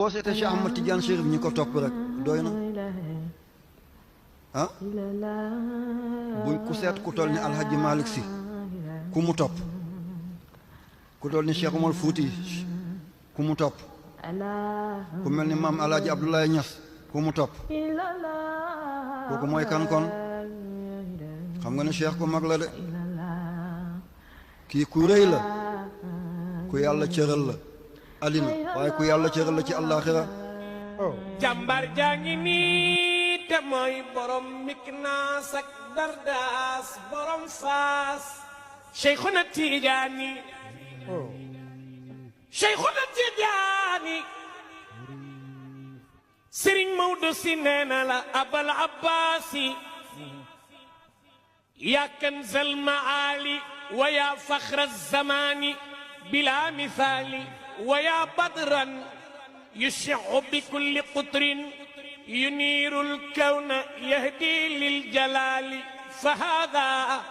boo seetee Cheikh Ahmad Tidiane Chérif ñi ko topp rek doy na ah buñ ku seet ku toll ni Alhaji Malick Sy ku mu topp ku toll ni Cheikh Omar Fouti ku mu topp ku mel ni maam Alhaji Abdoulaye Niass ku mu topp kooku mooy kan kon xam nga ne Cheikh ku mag la de kii ku rëy la ku yàlla cëral la alina waaye ku yàlla cëral la ci àllaaxira jàmbar jaa ngi nii te mooy borom Miknaas ak Dardaas borom Faas Cheikhuna Tijaani Cheikhuna Tijaani Sëriñ Maodo Si nee na la Abal Abbaasi yaa kanzal maali wa yaa faxra zamaani bila misaali wa yaa badran yushi'u bi kulli qutrin yuniiru l-kawna yahdi lil jalaali fa haadaa